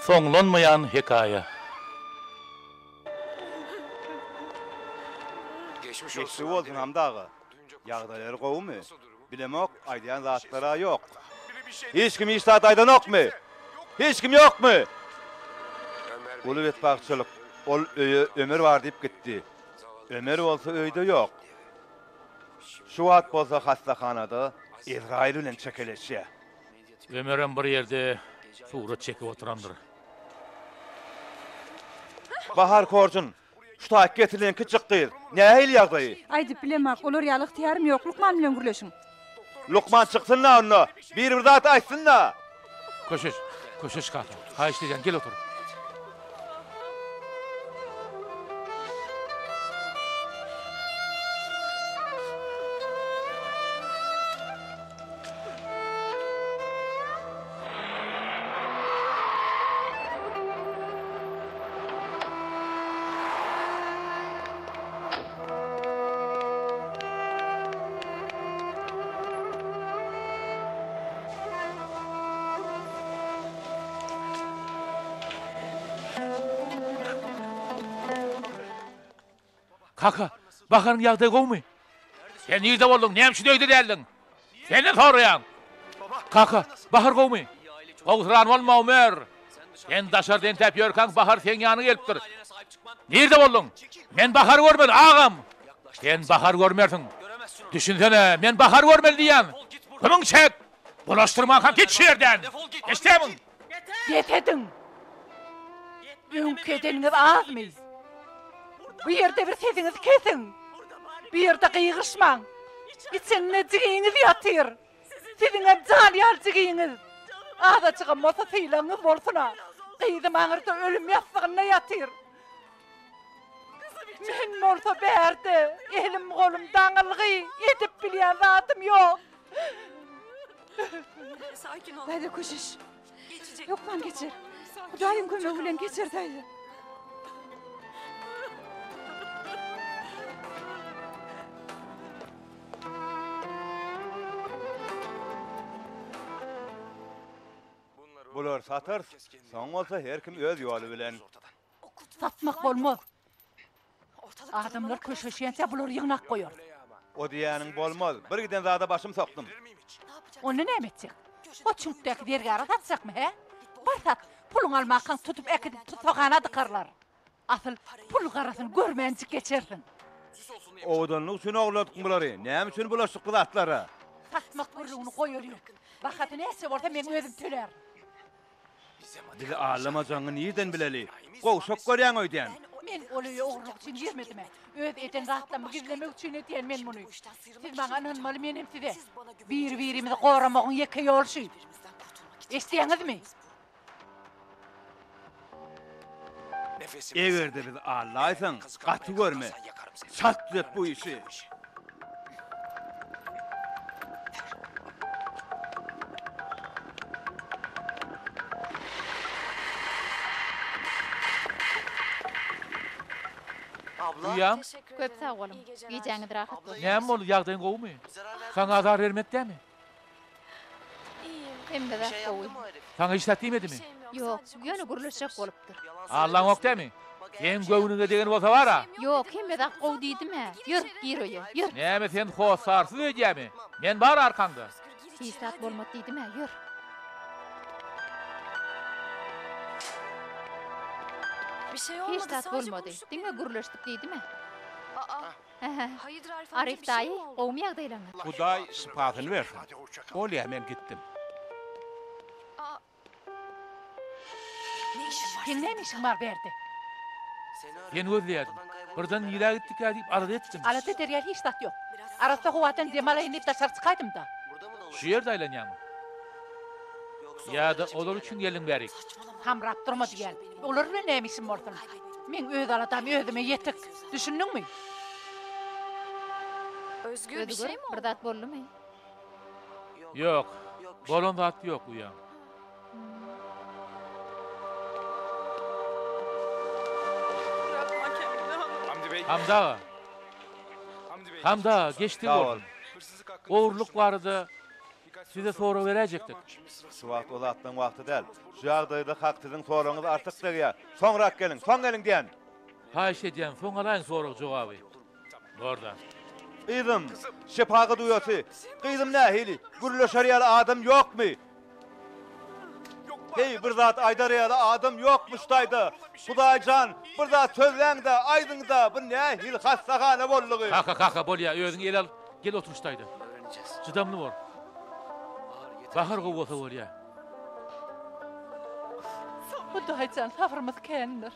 Soňlanmaýan hekaýa. Geçdigi bolsun Hamdy aga. Ýagdaýlary gowumy? Bilemok, aýdýan zatlar-a ýok. Hiç kim hiç zat aýdanokmy? Hiç kim ýokmy? Uly betbagtçylyk, ol öýe Ömer bar diýip gitdi. Ömer bolsa öýde ýok. Şu wagt bolsa hassahanada Ezraýyl bilen çekeleşýär. Ömerem bir ýerde surat çekip oturandyr. Bahar Korjun, şu taýyk getirilen kiçijik gyz, nähili ýagdaýy? Aýdyp bilemok, olar ýaly ygtyýarym ýok, lukman bilen gürleşiň. Lukman çyksyn-da onda, biri bir zat aýtsyn-da! Köşeş, köşeş kaka, haýyşt edýän, gel otur. Kaka, Baharyň ýagdaýy gowumy? Sen nirde bolduň, näme üçin öýde däldiň? Senden soraýan. Kaka, Bahar gowumy? Gowsuran bolma, Ömer. Sen daşarda entäp ýörkäň, Bahar seň ýanyňa gelipdir. Nirde bolduň? Men Bahary görmeli, agam. Sen Bahary görmersiň. Düşünsene, men Bahary görmeli diýýän. Gümüň çek! Bulaşdyrmankaň git şu ýerden! Eşidýärmiň? Bes ediň! Öňki edeniňiz azmy? Bu ýerde bir sesiňizi kesiň! Bu ýerde gygyryşmaň! Içinde jigiňiz ýatyr! Siziňem jan ýaly jigiňiz! Azajygam bolsa sylagyňyz bolsun-a! Gyzym aňyrda ölüm ýassygynda ýatyr! Men bolsa bärde elim-golum daňylgy, edip bilýän zadym ýok! Daýza köşeş. Hökman geçer. Hudaýyň kömegi bilen geçer daýza. Bulary satarys, soň bolsa her kim öz ýoly bilen. Satmak bolmaz. Adamlar köşeşýänçä bulary ýygnap goýarys. O diýýäniň bolmaz. Bir giden zada başym sokdum. Onda näme etjek? O çüňkdäki zergäre satjakmy, hä? Bar sat, puluňy almankaň tutup äkidip tussaghana dykarlar. Asyl, pul garasyny görmänjik geçersiň. Owadanlyk üçin ogurladyk bulary. Näme üçin bulaşdyk bu zatlara? Satmak gürrüňini goýalyň. Bahasy näçe bolsa meň özüm tölärin. Bizi aldamajagyňy nirden bileli? Gowşak görýäň öýdýän. Men ol öýe ogurlyk üçin girmedim-ä. Öz eden zatlarymy gizlemek üçin edýän men muny. Siz maňa ynanmaly, menem size. Biri-birimizi goramagyň ýeke ýoly şu. Eşidýäňizmi? Eger-de bizi aldaýsaň, gaty görme. Çalt düzet bu işi. Uýam. Köp sag boluň. Gijäňiz rahat bolsun. Näme boldy, ýagdaýyň gowumy? Saňa azar bermedi dämi? Hemme zat gowy. Saňa hiç zat diýmedimi? Ýok, ýöne gürleşjek bolupdyr. Allaňok dämi? Seň göwnüňe degen bolsa bar-a. Ýok, hemme zat gowy diýdim-ä. Ýör, gir öýe, ýör. Näme sen hossarsyz öýdýämi? Men bar arkaňda. Hiç zat bolmady diýdim-ä, ýör. Hiç zat bolmady, diňe gürleşdik diýdim-ä. Aryf daýy, gowumy ýagdaýlaryňyz? Hudaý şypasyny bersin. Bolýa, men gitdim. Seň näme işiň bar bärde? Seni gözleýärdim. Birden nirä gitdikä diýip alada etdim. Alada eder ýaly hiç zat ýok. Arassa howadan dem alaýyn diýip daşary çykaýdym-da. Şu ýerde aýlanýaňmy? Ýa-da olar üçin geldiň bärik? Samrap durma diýýän. Olar bilen näme işim bolsun? Meň öz aladam özüme ýetik. Düşündiňmi? Özgür, bir zat boldumy? Ýok, bolan zat ýok, uýam. Hamdy aga. Hamdy aga, geçdigi Sag bol. bolsun. Ogurlyk barada. Size sorag beräýjekdik. Şu wagt o zatlaryň wagty däl. Şu ýagdaýda hak siziň soragyňyz artyk degýär. Soňrak geliň, soň geliň diýen. Haýyş edýän, soň alaýyn sorag-jogaby. Borda. Gyzym, şepagat uýasy, gyzym nähili, gürleşer ýaly adam ýokmy? Heý, bir zat aýdar ýaly adam ýokmy şu taýda? Hudaý jan, bir zat sözläň-dä, aýdyň-da, bu nähili hassahana boldugy? Kaka, kaka, bolýa, özüň el al, gel otur şu taýda. Çydamly bol. Bahar gowy bolsa bolýa. Hudaý jan, sabrymyz kändir.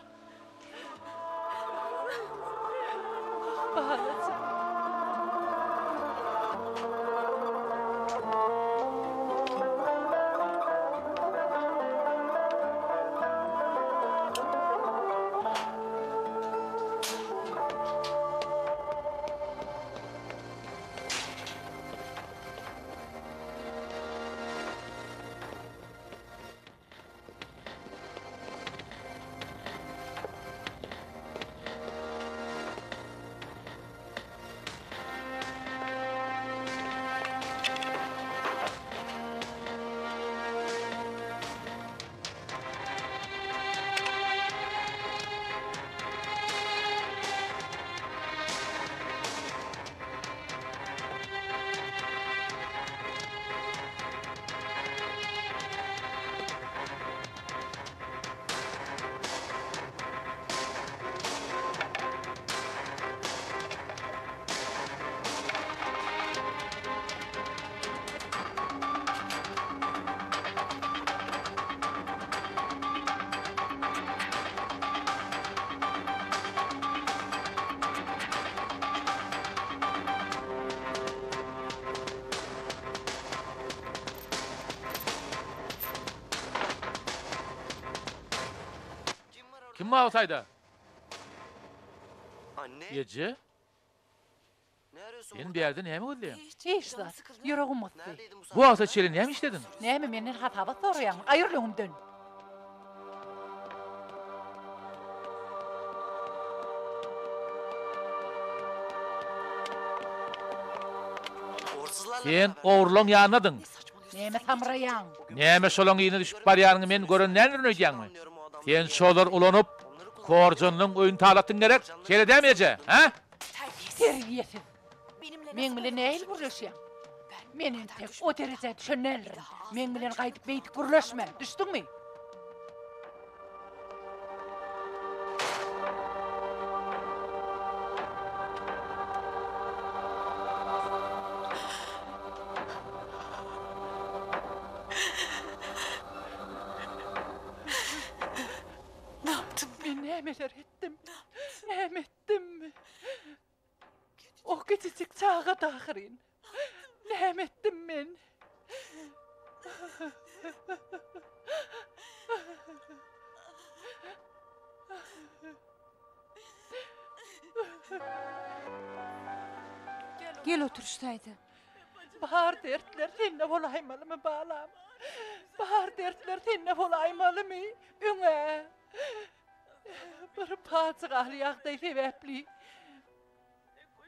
Kim bar o taýda? Eje? Sen bärde näme gözleýäň? Hiç zat. Ýüregim gysdy. Bu wagta çenli näme işlediň? Näme menden hasabat soraýaňmy? Aýryl öňümden. Sen ogrulyň ýanyndadyň. Näme samraýaň? Näme şolaň yzyna düşüp barýanyňy men gören däldirin öýdýäňmi? Sen şolary ulanyp, Korjanlyň öýüni talatdyň gerek? Şeýle dälmi eje, hä? Terbiýesiz! Meň bilen nähili gürleşýäň? Men entek o derejä düşen däldirin. Meň bilen gaýdyp beýdip gürleşme, düşdüňmi? Men nämeler etdim? Näme etdim? O kiçijik çagady ahyryn. Näme etdim men? Gel otur şu taýda. Bar dertler sende bolaýmalymy, balam? Bar dertler sende bolaýmalymy? Öňe bir pajygaly ýagdaý sebäpli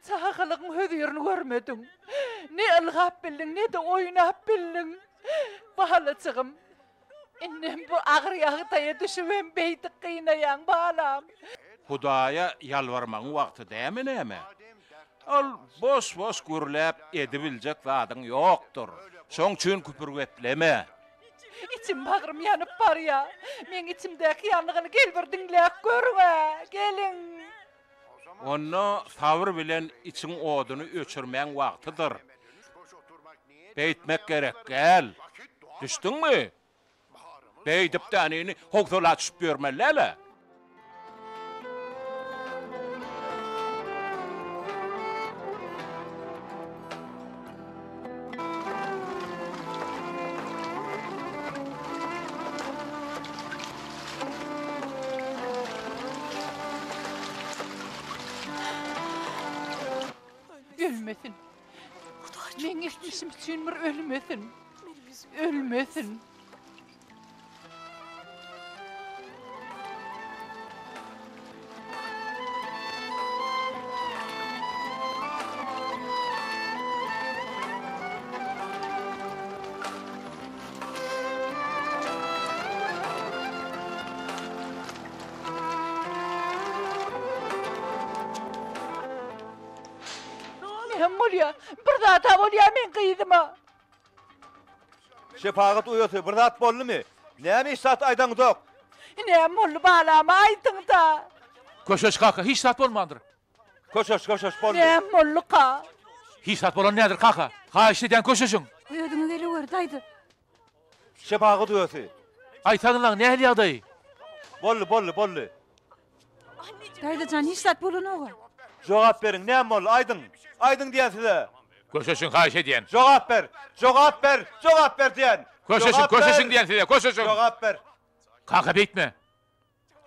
çagalygyň hözirini görmediň. Ne ylgap bildiň, ne-de oýnap bildiň. Balajygym, indem bu agyr ýagdaýa düşübem beýdip gynaýaň, balam. Hudaýa ýalbarmagyň wagty dämi näme? Ol boş-boş gürläp edibiljek zadyň ýokdur. Şoň üçin küpür gepleme. Içim bagrym ýanyp barýa. Meň içimdäki ýangyny gel bir diňläp görüň-ä, geliň. Onda sabyr bilen içiň oduny öçürmäň wagtydyr. Beýtmek gerek däl. Düşdüňmi? Beýdip dänini howsala düşüp ýörmeli däl-ä. Ölmesin. Meň etmişim üçin bir ölmesin. Ölmesin. Näme bolýa? Bir zat-a bolýa meň gyzyma. Şepagat uýasy, bir zat boldumy? Näme hiç zat aýdaňzok? Näme boldy balama, aýdyň-da. Köşeş kaka, hiç zat bolmandyr. Köşeş, köşeş, boldy. Näme bolduka? Hiç zat bolan däldir kaka. Haýyşt edýän köşeşiň. Özüňe geliwer, daýza. Şepagat uýasy. Aýtsaňyzlaň, nähili ýagdaý? Boldy, boldy, boldy. Daýza jan, hiç zat bolanok-a. Jogap beriň, näme boldy, aýdyň! Aýdyň diýýän size! Köşeşiň, haýyş edýän. Jogap ber! Jogap ber! Jogap ber diýýän! Köşeşiň, köşeşiň diýýän size, köşeşiň! Jogap ber! Kaka, beýtme!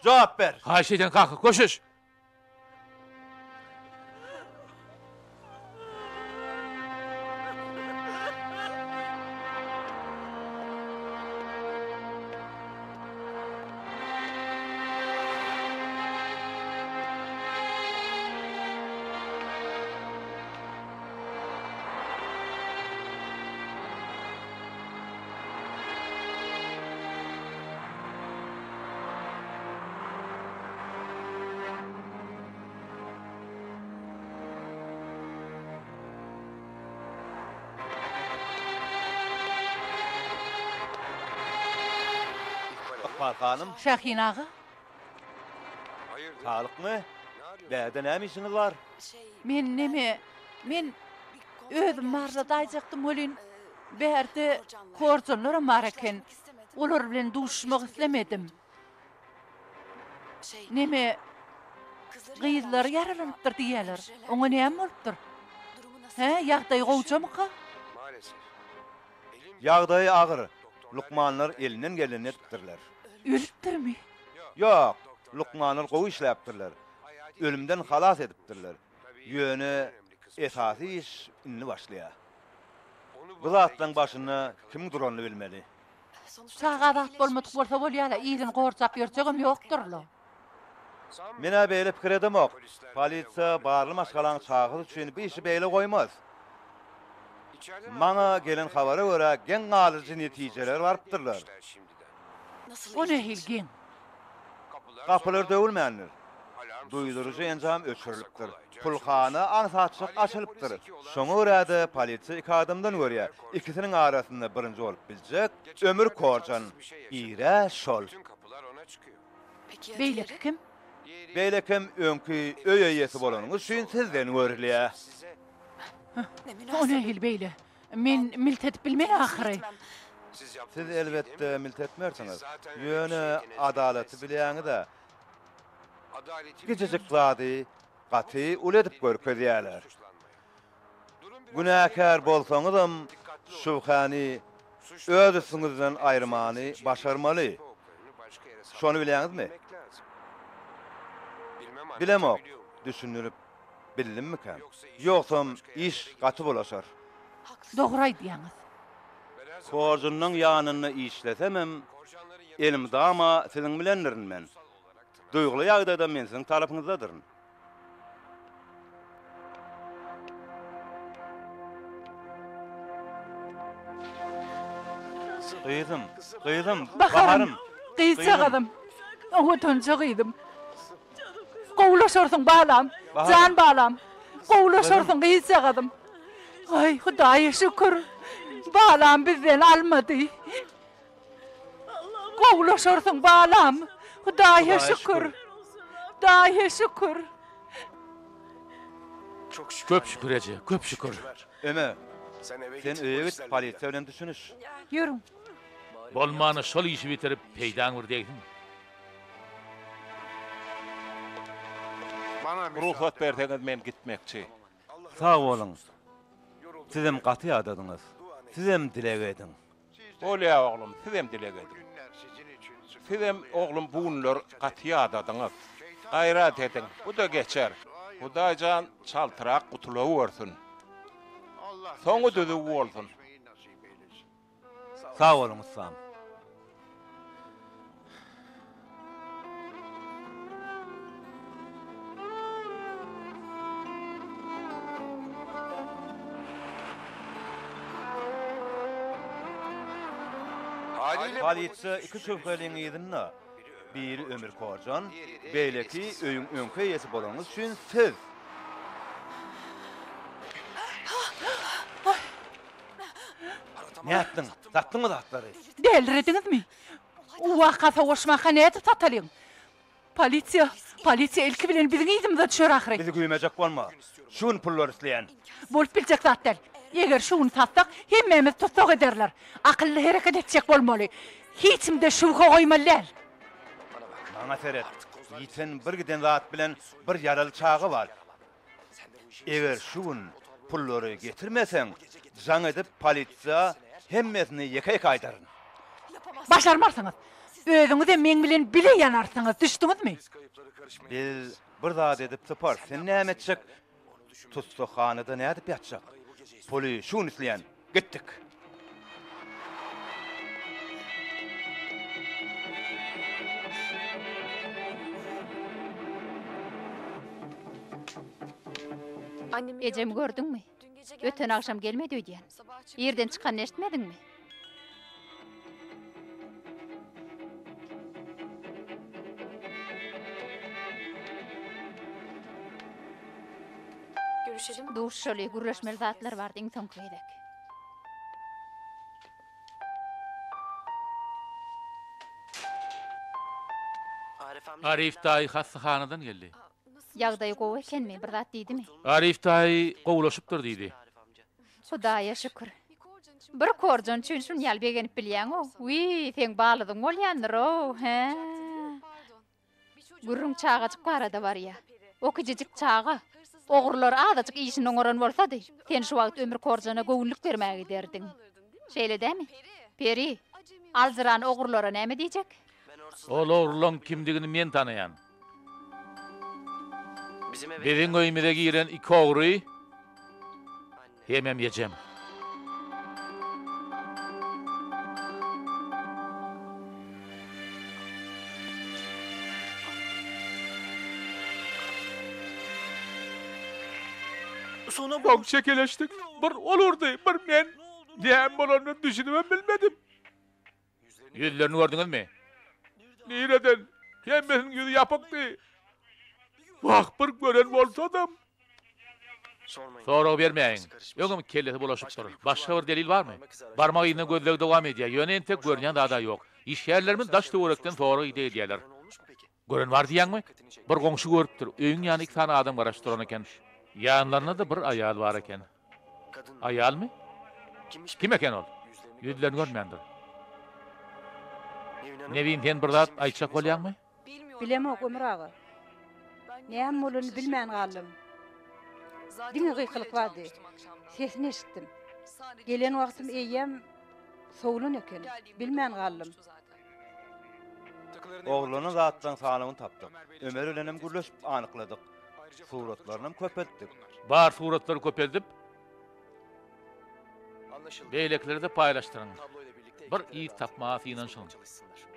Jogap ber! Haýyş edýän, kaka, köşeş! Ykbal hanym. Şahin aga. Saglykmy? Bärde näme işiňiz bar? Men neme, men özüm barladaýjakdym welin, bärde korjanlaram bar eken. Olar bilen duşmak islemedim. Neme, gyzlary ýaralanypdyr diýýäler. Oňa näme bolupdyr? Hä, ýagdaýy gowjamyka? Ýagdaýy agyr. Lukmanlar elinden gelenini edipdirler. Ölüpdirmi? Ýok, lukmanlar gowy işläpdirler. Ölümden halas edipdirler. Ýöne esasy iş indi başlaýar. Bu zatlaryň başynda kimiň duranyny bilmeli. Çaga zat bolmadyk bolsa bolýa-la, yzyny gorjap ýörjegem ýokdur-la. Men-ä beýle pikir edemok. Polisiýa barly maşgalaň çagasy üçin bu işi beýle goýmaz. Maňa gelen habara görä geň galyjy netijelere barypdyrlar. O nähili geň? Gapylar döwülmändir. Duýduryjy enjam öçürilipdir. Pulhana aňsatjyk açylypdyr. Şoňa görä-de polisiýa iki adamdan görýär. Ikisiniň arasynda birinji bolup biljek Ömür Korjan. Bir-ä şol. Beýleki kim? Beýlekem öňki öý eýesi bolanyňyz üçin sizden görülýär. O nähili beýle? Men milt edip bilmen ahyry. Siz elbetde milt etmersiňiz. Ýöne adalaty bilýäňiz-ä. Kiçijik zady gaty uly edip görkezýärler. Günäkär bolsaňyzam şübhäni öz üstüňizden aýyrmany başarmaly. Şony bilýäňizmi? Bilemok, düşündirip bildimmikäm? Ýogsam iş gaty bulaşar. Dogry aýdýaňyz. Korjunyň ýanynda işlesemem, elmydama siziň bilendirin men. Duýguly ýagdaýda men siziň tarapyňyzdadyryn. Gyzym, gyzym, Baharym, gyzjagazym, owadanja gyzym. Gowulaşarsyň balam, jan balam. Gowulaşarsyň gyzjagazym. Aý, Hudaýa şükür, balam bizden almady. Gowulaşarsyň balam, Hudaýa şükür. Hudaýa şükür. Köp şükür eje, köp şükür. Ömer, sen öýe git, polisiýa bilen düşüniş. Ýörüň. Bolmanda şol işi bitirip, peýdaň bir degsin. Rugsat berseňiz men gitmekçi. Sag boluň. Sizem gaty ýadadyňyz. Sizem dileg ediň. Bolýa oglum, sizem dileg ediň. Sizem oglum bu günler gaty ýadadyňyz. Gaýrat ediň, bu-da geçer. Hudaý jan çaltrak gutulawörsün. Soňy düzüw bolsun. Sag boluň ussam. Polisiýa iki şübheliň yzynda. Biri Ömür Korjan, beýleki öýüň öňki eýesi bolanyňyz üçin siz. Nätdiň? Satdyňmy zatlary? Dälirediňizmi? U waka sowaşmaka nädip satalyň? Polisiýa, polisiýa ilki bilen biziň yzymyza düşer ahyry. Bizi güýmejek bolma. Şu gün pullary isleýän. Bolup biljek zat däl. Eger şu gün satsak, hemmämizi tussag ederler. Akylly hereket etjek bolmaly. Hiç kimde şübhe goýmaly däl. Maňa seret, ýiten bir giden zat bilen bir ýaraly çaga bar. Eger şu gün pullary getirmeseň, jaň edip polisiýa hemmesini ýeke-ýeke aýdaryn. Başarmarsyňyz. Özüňizem meň bilen bile ýanarsyňyz, düşdüňizmi? Biz bir zat edip syparys. Sen näme etjek? Tussaghanada nädip ýatjak? Puly şu gün isleýän. Gitdik. Ejemi gördüňmi? Öten agşam gelmedi öýdýän. Irden çykanyny eşitmediňmi? Duşuşaly, gürleşmeli zatlar bardy iň soňky gezek. Arif daýy hassahanadan geldi. Ýagdaýy gowy ekenmi, bir zat diýdimi? Arif daýy gowulaşypdyr diýdi. Hudaýa şükür. Bir korjan üçin şun ýaly begenip bilýäň-ow. Wiý, seň balyzyň bolýandyr-ow, hä? Gürrüň çagajyk barada barýa. O kiçijik çaga. Ogrular azajyk işini oňaran bolsady, sen şu wagt Ömür korjana göwünlik bermäge giderdiň. Şeýle dämi? Peri, aljyran ogrulara näme diýjek? Ol ogrulaň kimdigini men tanaýan. Biziň öýümize giren iki ogry hemem ejem. Soň çekeleşdik. Bir ol urdy, bir men. Näme bolanyna düşünibem bilmedim. Ýüzlerini gördüňizmi? Nireden? Hemmesiniň ýüzi ýapykdy. Wah, bir gören bolsadym. Sorag bermäýiň. Öňem kellesi bulaşypdyr. Başga bir delil barmy? Barmak yzyna gözleg dowam edýär, ýöne entek görünýän zad-a ýok. Işgärlerimiz daş-töwerekden sorag-ideg edýärler. Gören bar diýýäňmi? Bir goňşy görüpdir. Öýüň ýanynda iki sany adam garaşyp duran eken. Ýanlarynda-da bir aýal bar eken. Aýalmy? Kim eken ol? Ýüzlerini görmändir. Nebin sen bir zat aýtjak bolýaňmy? Bilemok Ömür aga. Näme bolanyny bilmän galdym. Diňe gykylyk bardy. Sesini eşitdim. Gelen wagtym eýýäm sowlan eken. Bilmän galdym. Ogurlanan zatlaryň sanawyny tapdyk. Ömer bilenem gürleşip anykladyk. Suratlarynam köpeltdik. Bar suratlary köpeldip, beýlekilere-de paýlaşdyryň. Bir yz tapmaga synanyşyň.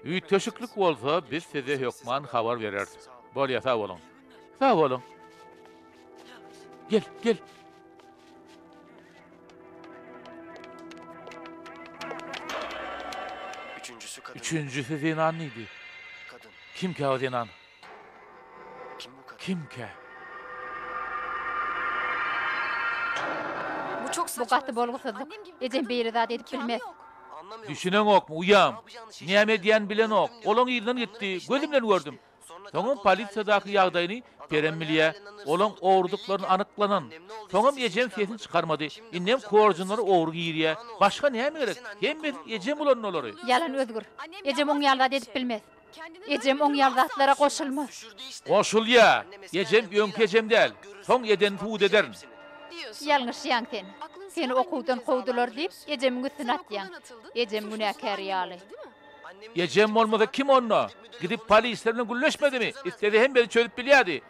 Üýtgeşiklik bolsa, biz size hökman habar bereris. Bolýa, sag boluň. Sag boluň. Gel, gel. Üçünjisi zenan diýdi. Kimkä o zenan? Kimkä? Bu gaty bolgusyzlyk. Ejem beýle zat edip bilmez. Düşüneňokmy, uýam? Näme edýänini bilenok. Olaň yzyndan gitdi. Gözüm bilen gördüm. Soňam polisiýadaky ýagdaýyny Perem bilýä. Olaň ogrudyklaryny anyklanan. Soňam ejem sesini çykarmady. Indem korjunlara ogry girýä. Başga näme gerek? Hemmesi ejem ulandy olary. Ýalan Özgür. Ejem oň ýaly zat edip bilmez. Ejem oň ýaly zatlara goşulmaz. Goşulýa. Ejem öňki ejem däl. Soň edenini subut ederin. Ýalňyşýaň sen. Seni okuwdan kowdular diýip, ejemiň üstüne atýaň. Ejem günäkär ýaly. Ejem bolmasa kim onda? Gidip polisler bilen gürleşmedimi? Islese hemmesini çözüp bilýärdi.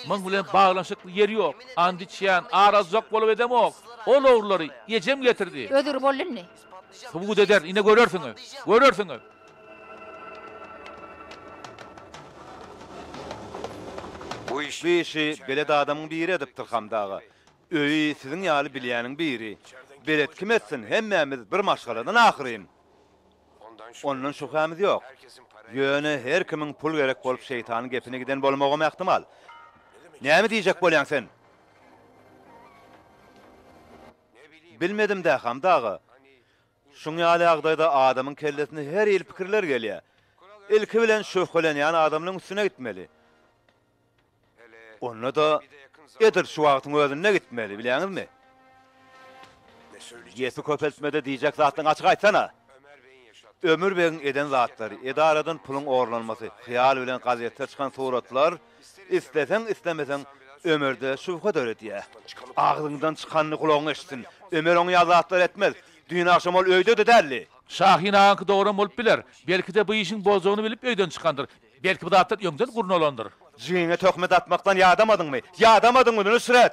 Muň bilen baglanyşykly ýeri ýok. And içýän, ar aljak bolup edemok. Ol ogrulary ejem getirdi. Özür boldy indi. Subut ederin, ine görersiňiz. Görersiňiz. Bu işi belet adamyň biri edipdir Hamdy aga. Öýi siziň ýaly bilýäniň biri. Belet kim etsin, hemmämiz bir maşgaladan ahyryn. Ondan şübhämiz ýok. Ýöne her kimiň pul gerek bolup şeýtanyň gepine giden bolmagam ähtimal. Näme diýjek bolýaň sen? Bilmedim-dä, Hamdy aga. Şuň ýaly ýagdaýda adamyň kellesine her hili pikirler gelýär. Ilki bilen şübhelenýän adamlaryň üstüne gitmeli. Onda-da edil şu wagtyň özünde gitmeli, bilýäňizmi? Gepi köpeltme-de diýjek zatlaryňy açyk aýtsana! Ömür begiň eden zatlary, edaradan puluň ogurlanmasy, hyýal bilen gazetde çykan suratlar, isleseň-islemeseň, Ömerde şübhe döredýär. Agzyňdan çykanyny gulagyň eşitsin. Ömer oň ýaly zatlar etmez. Düýn agşam ol öýde-de däldi. Şahin agaňky dogram bolup biler. Belki-de bu işiň boljagyny bilip öýden çykandyr. Belki bu zatlar öňden gurnalandyr. Jigiňe töhmet atmakdan ýadamadyňmy? Ýadamadyňmy, Nusret?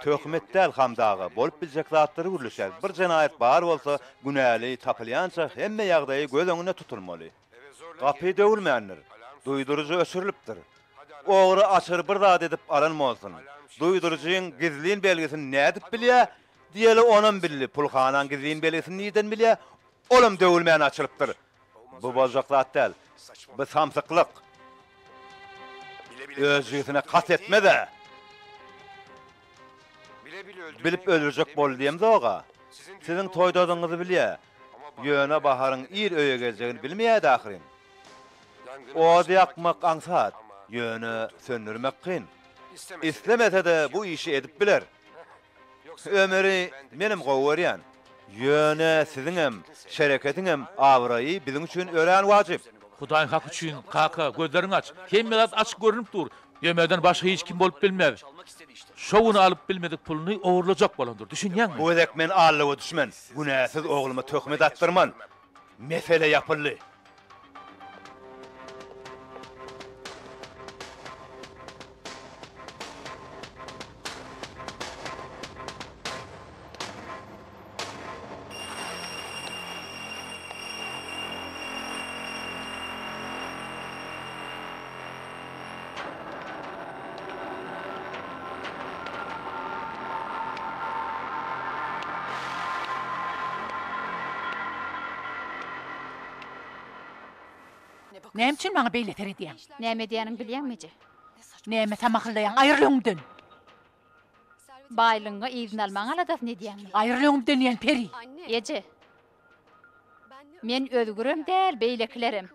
Töhmet däl, Hamdy aga, bolup biljek zatlary gürleşýäris. Bir jenaýat bar bolsa, günäli tapylýança hemme ýagdaýy göz öňünde tutulmaly. Gapy döwülmändir. Duýduryjy öçürilipdir. Ogry açary bir zat edip alan bolsun. Duýduryjyň gizlin belgisini nädip bilýä? Diýeli onam bildi. Pulhanaň gizlin belgisini nirden bilýä? Olam döwülmän açylypdyr. Bu boljak zat däl. Bu samsyklyk. Öz jigisine kast etmez-ä. Bilip öldürjek boldy diýemzog-a. Siziň toýdadygyňyzy bilýä. Ýöne Baharyň ir öýe geljegini bilmeýärdi ahyryn. Ody ýakmak aňsat, ýöne söndürmek kyn. Islemese-de bu işi edip biler. Ömeri menem gowy görýän. Ýöne siziňem, şereketiňem abraýy biziň üçin örän wajyp. Hudaýyň haky üçin, kaka, gözleriňi aç. Hemme zat açyk görnüp dur. Ömerden başga hiç kim bolup bilmez. Şo gün alyp bilmedik puluny ogurlajak bolandyr, düşünýäňmi? Bu gezek men aldawa düşmen, günäsiz ogluma töhmet atdyrman. Mesele ýapyldy. Näme üçin maňa beýle seredýäň? Näme edýäniňi bilýäňmi, eje? Näme samahyllaýaň? Aýryl öňümden! Baýlygyňy yzyna almagyň aladasyny edýäňmi? Aýryl öňümden diýen peri! Eje! Men özgürem däl, beýlekilerem.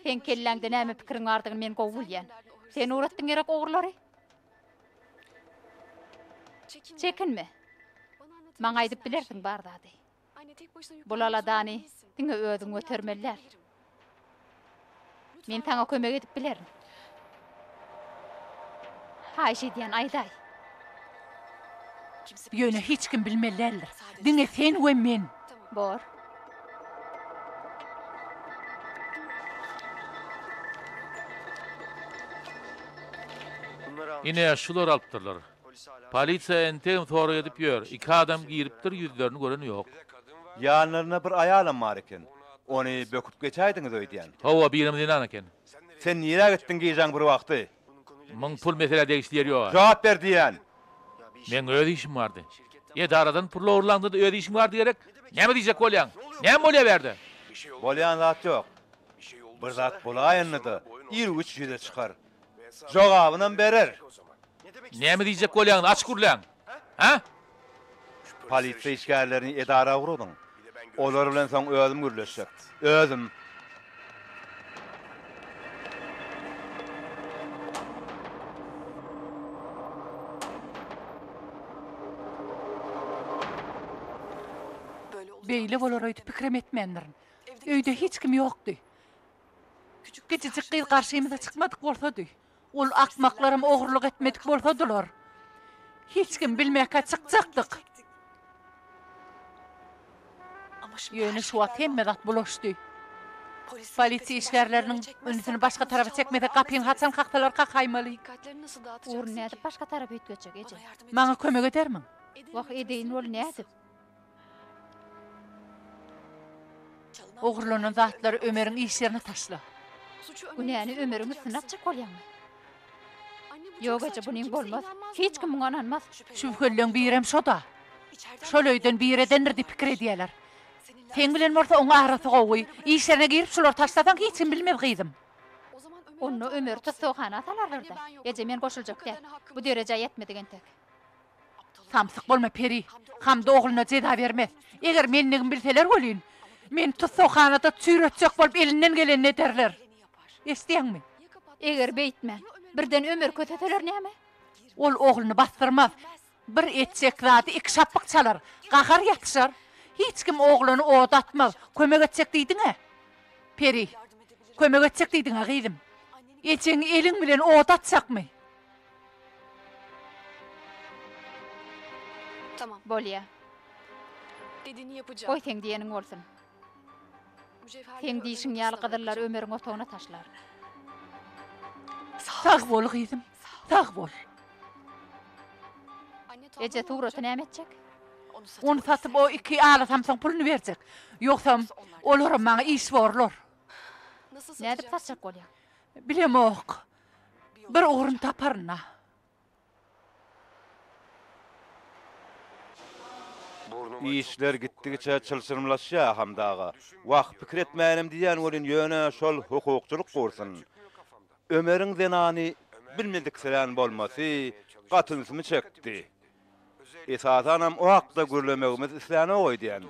Seň kelläňde näme pikiriň bardygyny men gowy bilýän. Sen ugratdyň gerek ogrulary? Çekinme. Maňa aýdyp bilersiň bar zady. Bul aladany diňe özüň götermeli däl. Men saňa kömek edip bilerin. Haýyş edýän, aýdaý. Ýöne hiç kim bilmeli däldir. Diňe sen we men. Bor. Ine, şular alypdyrlar. Polisiýa entegem sorag edip ýör. Iki adam giripdir, ýüzlerini gören ýok. Ýanlarynda bir aýalam bar eken. Ony böküp geçäýdiňiz öýdýän. Hawa, birem zenan eken. Sen nirä gitdiň gijäň bir wagty? Muň pul meselä degişli ýeri ýog-a. Jogap ber diýýän! Meň öz işim bardy. Edaradan pul ogurlaňda-da öz işiň bardy gerek? Näme diýjek bolýaň? Näme bolýar bärde? Bolýan zat ýok. Bir zat bolaýanda-da, ir-güç ýüze çykar. Jogabynam berer. Näme diýjek bolýaňyz, açyk gürläň. Hä? Polisiýa işgärlerini edara ugradyň. Olar bilen soň özüm gürleşjek. Özüm. Beýle bolar öýdüp pikirem etmändirin. Öýde hiç kim ýokdy. Kiçijik gyz garşymyza çykmadyk bolsady. Ol akmaklaram ogurlyk etmedik bolsadylar. Hiç kim bilmäkä çykjakdyk. Ýöne şu wagt hemme zat bulaşdy. Polisiýa işgärleriniň ünsüni başga tarapa çekmesek gapyny haçan kaksalar kakaýmaly. Ugruny nädip başga tarapa üýtgetjek, eje? Maňa kömek edermiň? Wah, edeýin weli nädip? Ogurlanan zatlary Ömeriň iş ýerine taşla. Günäni Ömeriň üstüne atjak bolýaňmy? Ýok eje, bunyň bolmaz. Hiç kim muňa ynanmaz. Şübhelileň birem şo-da. Şol öýden biri edendir diýip pikir edýärler. Seň bilen bolsa oň arasy gowy. Iş ýerine girip şulary taşlasaň hiç kim bilmez gyzym. Onda Ömeri tussaghana salarlar-da. Eje, men goşuljak däl. Bu derejä ýetmedik entek. Samsyk bolma Peri. Hamdy ogluna jeza bermez. Eger menligimi bilseler welin. Meni tussaghanada çüýretjek bolup elinden gelenini ederler. Eşidýäňmi? Eger beýtmän, birden Ömeri köseseler näme? Ol ogluny basdyrmaz. Bir etjek zady iki şapbyk çalar. Gahar ýatyşar. Hiç kim oglany oda atmaz. Kömek etjek diýdiň-ä? Peri, kömek etjek diýdiň-ä gyzym? Ejeňi eliň bilen oda atjakmy? Bolýa. Goý seň diýeniň bolsun. Seň diýşiň ýaly gyzyllary Ömeriň otagyna taşlaryn. Sag bol gyzym, sag bol. Eje suraty näme etjek? Ony satyp o iki ala samsygyň puluny berjek. Ýogsam olaram maňa iş borlar. Nädip satjak bolýaň? Bilemok. Bir ugruny taparyn-a. Işler gitdigiçe çylşyrymlaşýar Hamdy aga. Wah, pikir etmäýinem diýýän welin ýöne şol hukukçylyk gursun. Ömeriň zenany bilmediksirän bolmasy gaty ünsümi çekdi. Esasanam o hakda gürlemegimizi islänok öýdýän.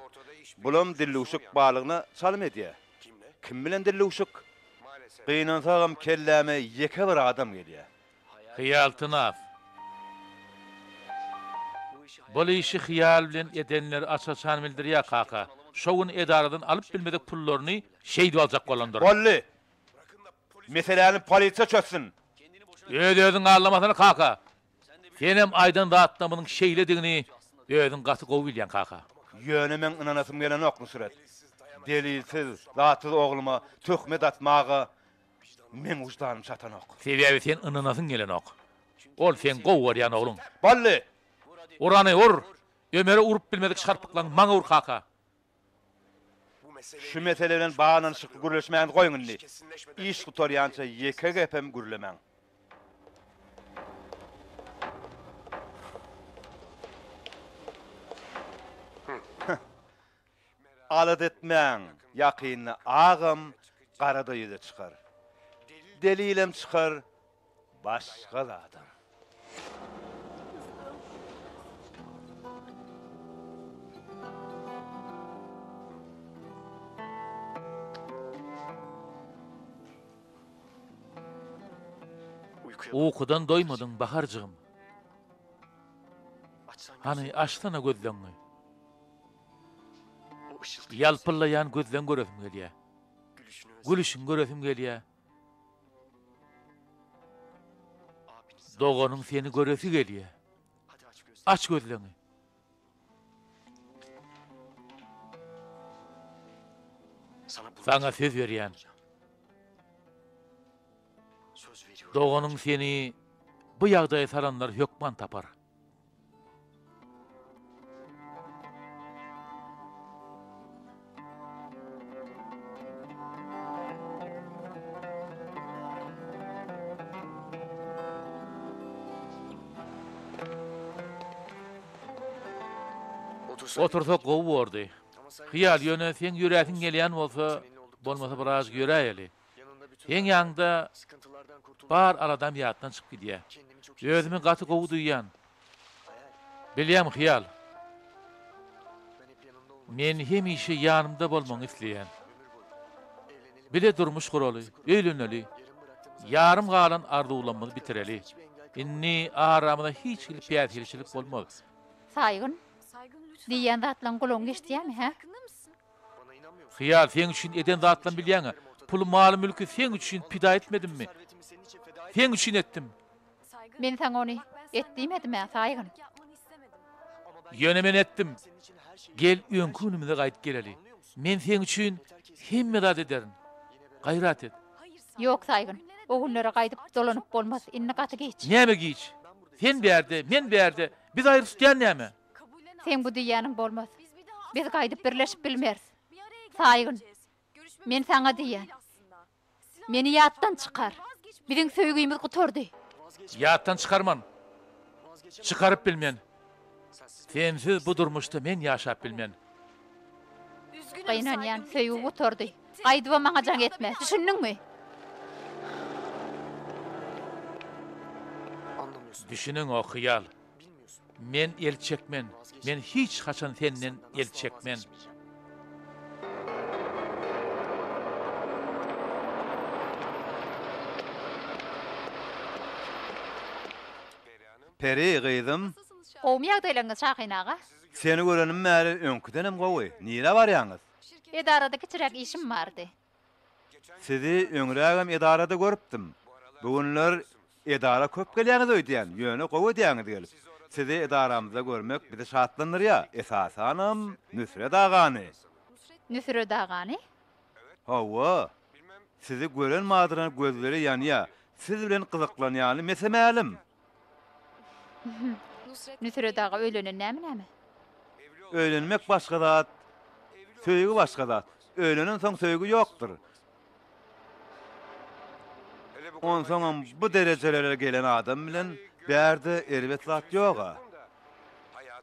Bulam dillüwşük barlygyna çalym edýär. Kim bilen dillüwşük? Gynansagam kelläme ýeke bir adam gelýär. Hyýal Tynas. Bul işi hyýal bilen edenleri aç-açan bildirýär kaka. Şo gün edaradan alyp bilmedik pullaryny şeýdip aljak bolandyr. Boldy. Meseläni polisiýa çözsün. Öz-özüňi aldamasana kaka. Senem aýdan zatlarymyzyň şeýledigini özüň gaty gowy bilýäň kaka. Ýöne meň ynanasym gelenok Nusret. Delilsiz, zatsyz ogluma töhmet atmaga meň wyždanym çatanok. Sebäbi sen ynanasyň gelenok. Ol seň gowy görýän ogluň. Boldy! Urany ur! Ömere urup bilmedik şarpyklaňy maňa ur kaka. Şu mesele bilen baglanyşykly gürleşmäňizi goýuň indi. Iş gutarýança ýeke gepem gürlemäň. Alada etmäň, ýakynda agam, gara-da ýüze çykar. Delilem çykar, başga zadam. Ukudan doýmadyň, Baharjygym. Hany, açsana gözleňňi. Ýalpyllaýan gözleň göresim gelýä. Gülüşiňi göresim gelýä. Doganyň seni göresi gelýä. Aç gözleňi. Saňa söz berýän. Doganyň seni bu ýagdaýa salanlar hökman tapar. Otursak gowy bordy. Hyýal, ýöne seň ýöräsiň gelýän bolsa, bolmasa birazajyk ýöräýeli. Seň ýanyňda bar aladam ýatdan çykyp gidýär. Özümi gaty gowy duýýan. Bilýäňmi, Hyýal? Men hemişe ýanymda bolmagyňy isleýän. Bile durmuş guraly, öýleneli. Ýarym galan arzuwlarymyzy bitireli. Indi aramyza hiç hili päsgelçilik bolmaz. Saýgyn, diýýän zatlaň gulagyňa eşidýärmi, hä? Hyýal, seň üçin eden zatlarymy bilýäň-ä. Puly, maly-mülki seň üçin pida etmedimmi? Seň üçin etdim. Men saňa ony et diýmedim-ä, Saýgyn. Ýöne men etdim. Gel, öňki günümize gaýdyp geleli. Men seň üçin hemme zat ederin. Gaýrat et. Ýok, Saýgyn. O günlere gaýdyp dolanyp bolmaz. Indi gaty giç. Näme giç? Sen bärde, men bärde. Bizi aýry tutýan näme? Seň bu diýýäniň bolmaz. Biz gaýdyp birleşip bilmeris. Saýgyn, men saňa diýýän. Meni ýatdan çykar. Biziň söýgimiz gutardy. Ýatdan çykarman. Çykaryp bilmen. Sensiz bu durmuşda men ýaşap bilmen. Gynanýan, söýgi gutardy. Gaýdybam maňa jaň etme. Düşündiňmi? Düşüneňok, Hyýal. Men el çekmen. Men hiç haçan senden el çekmen. Peri, gyzym. Gowumy ýagdaýlaryňyz Şahin aga? Seni görenim bäri öňküdenem gowy. Nirä barýaňyz? Edarada kiçiräk işim bardy. Sizi öňrägem edarada görüpdim. Bu günler edara köp gelýäňiz öýdýän, ýöne gowy edýäňiz gelip. Sizi edaramyzda görmek bizi şatlandyrýar, esasanam Nusret agany. Nusret agany? Hawa. Sizi gören badyna gözleri ýanýar, siz bilen gyzyklanýany mese-mälim. Nusret aga öýlenen näme näme? Öýlenmek başga zat, söýgi başga zat. Öýlenensoň söýgi ýokdur. Onsoňam bu derejelere gelen adam bilen bärde erbet zat ýog-a.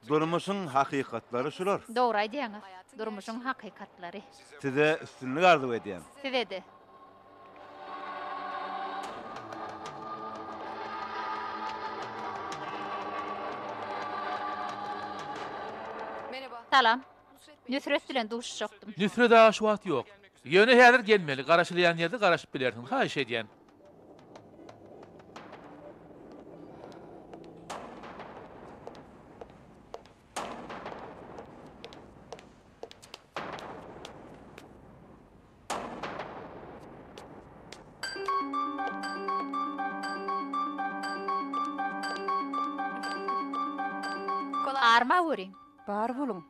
Durmuşyň hakykatlary şular. Dogry aýdýaňyz. Durmuşyň hakykatlary. Size üstünlik arzuw edýän. Size-de. Salam. Nusret bilen duşuşjakdym. Nusret aga şu wagt ýok. Ýöne häzir gelmeli. Garaşylýan ýerde garaşyp bilersiň. Haýyş edýän. Arma görüň. Bar boluň.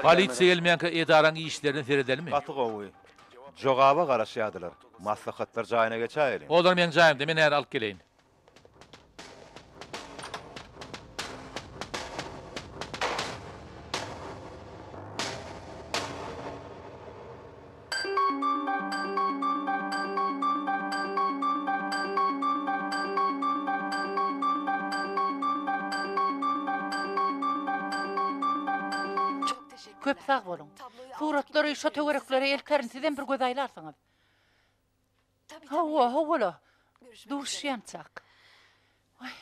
Polisiýa gelmänkä edaraň işlerine seredelimi? Gaty gowy. Jogaba garaşýardylar. Maslahatlar jaýyna geçäýeliň. Olar meň jaýymda, men häzir alyp geleýin. Köp sag boluň. Suratlary şo töwereklere elterin, sizem bir göz aýlarsyňyz. Hawa, hawa-la. Duşýançak. Waý.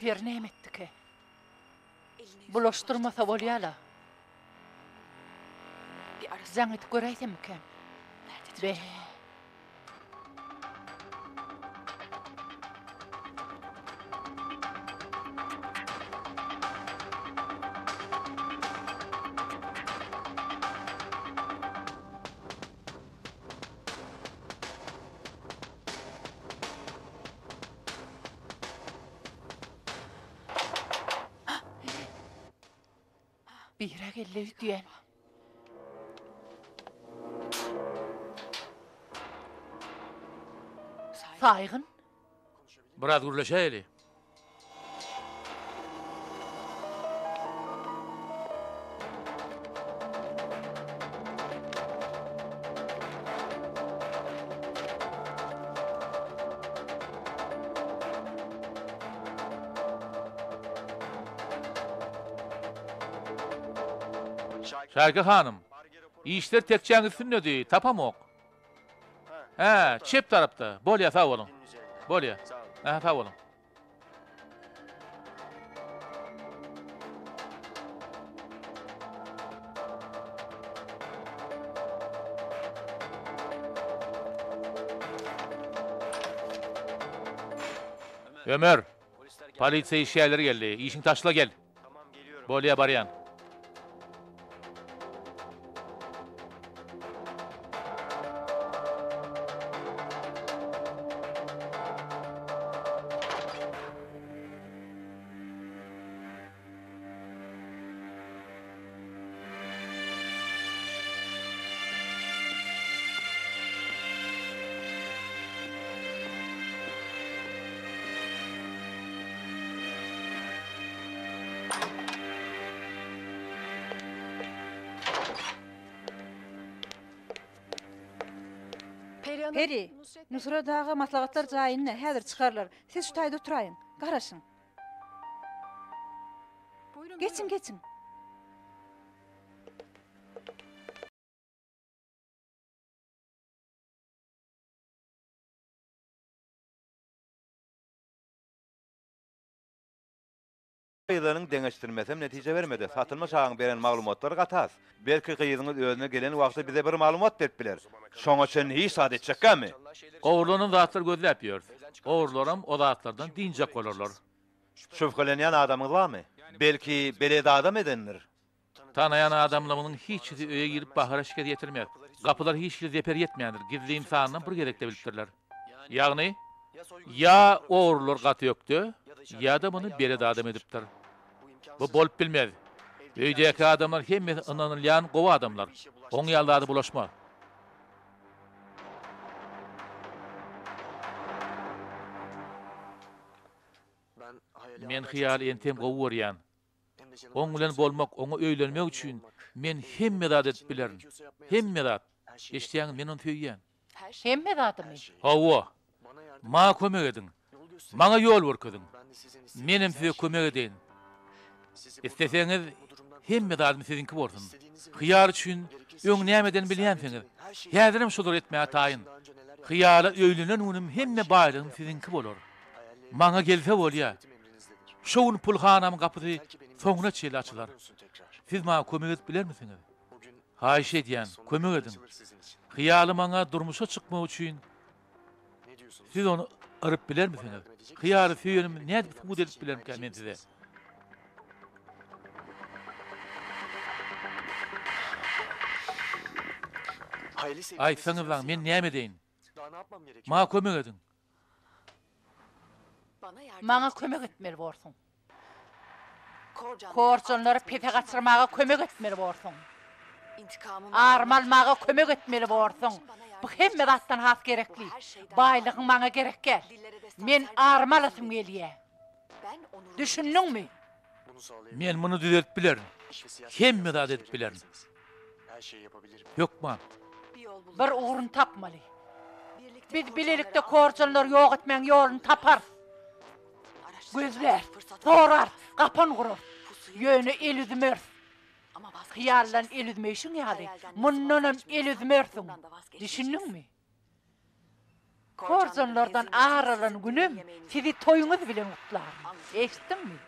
Peri näme etdike? Bulaşdyrmasa bolýa-la. Jaň edip göräýsemmikäm? Be. Bira geldi öýdýän. Saýgyn. Biraz gürleşäýeli. Şaýka hanym, işler tekjäň üstündedi, tapamok. Hä, çep tarapda. Bolýa, sag boluň. Bolýa. Aha, sag boluň. Ömer, polisiýa işgärleri geldi. Işiňi taşla gel. Bolýa, barýan. Peri, Nusret aga maslahatlar jaýynda, häzir çykarlar. Siz şu taýda oturaýyň, garaşyň. Geçiň, geçiň. Gyzlaryň deňeşdirmesem netije bermedi. Satylmyş agaň beren maglumatlary gaty az. Belki gyzyňyz özüne gelen wagty bize bir maglumat berip biler. Şoňa çenli hiç zat etjekkämi? Ogurlanan zatlar gözläp ýörüs. Ogurlaram o zatlardan dynjak bolarlar. Şübhelenýän adamyňyz barmy? Belki belet adam edendir? Tanaýan adamlarymyzyň hiçisi öýe girip Bahara şikes ýetirmez. Gapylara hiç hili zeper ýetmändir, gizlin sanynam bir gezekde bilipdirler. Ýagny, ýa ogrular gaty ökde, ýa-da muny belet adam edipdir. Bu bolup bilmez. Öýdäki adamlar hemmesi ynanylýan gowy adamlar. Oň ýaly zada bulaşmaz. Men hyýaly entem gowy görýän. Oň bilen bolmak, oňa öýlenmek üçin men hemme zat edip bilerin. Hemme zat. Eşidýäňmi, men ony söýýän. Hemme zadymy? Hawa. Maňa kömek ediň. Maňa ýol görkeziň. Menem size kömek edeýin. Isleseňiz, hemme zadym siziňki bolsun. Hyýal üçin öň näme edenimi bilýänsiňiz. Häzirem şolary etmäge taýyn. Hyýala öýlenen günüm hemme baýlygym siziňki bolar. Maňa gelse bolýa. Şo gün pulhanamyň gapysy soňuna çenli açylar. Siz maňa kömek edip bilermisiňiz? Haýyş edýän, kömek ediň. Hyýaly maňa durmuşa çykmak üçin siz ony yryp bilermisiňiz? Hyýaly söýenimi nädip subut edip bilerimkä men size? Aýtsaňyzlaň, men näme edeýin? Maňa kömek ediň. Maňa kömek etmeli borsuň. Korjanlary pese gaçyrmaga kömek etmeli borsuň. Arymy almaga kömek etmeli borsuň. Bu hemme zatdan has gerekli. Baýlygyň maňa gerek däl. Men arymy alasym gelýär. Düşündiňmi? Men muny düzeltip bilerin. Hemme zady edip bilerin. Hökman. Bir ugruny tapmaly. Biz bilelikde korjanlary ýok etmegiň ýoluny taparys. Gözläris, sorarys, gapan gurarys. Ýöne el üzmeris. Hyýaldan el üzmeýşiň ýaly, mundanam el üzmersiň. Düşündiňmi? Korjanlardan ar alan günüm sizi toýuňyz bilen gutlaryn. Eşitdiňmi?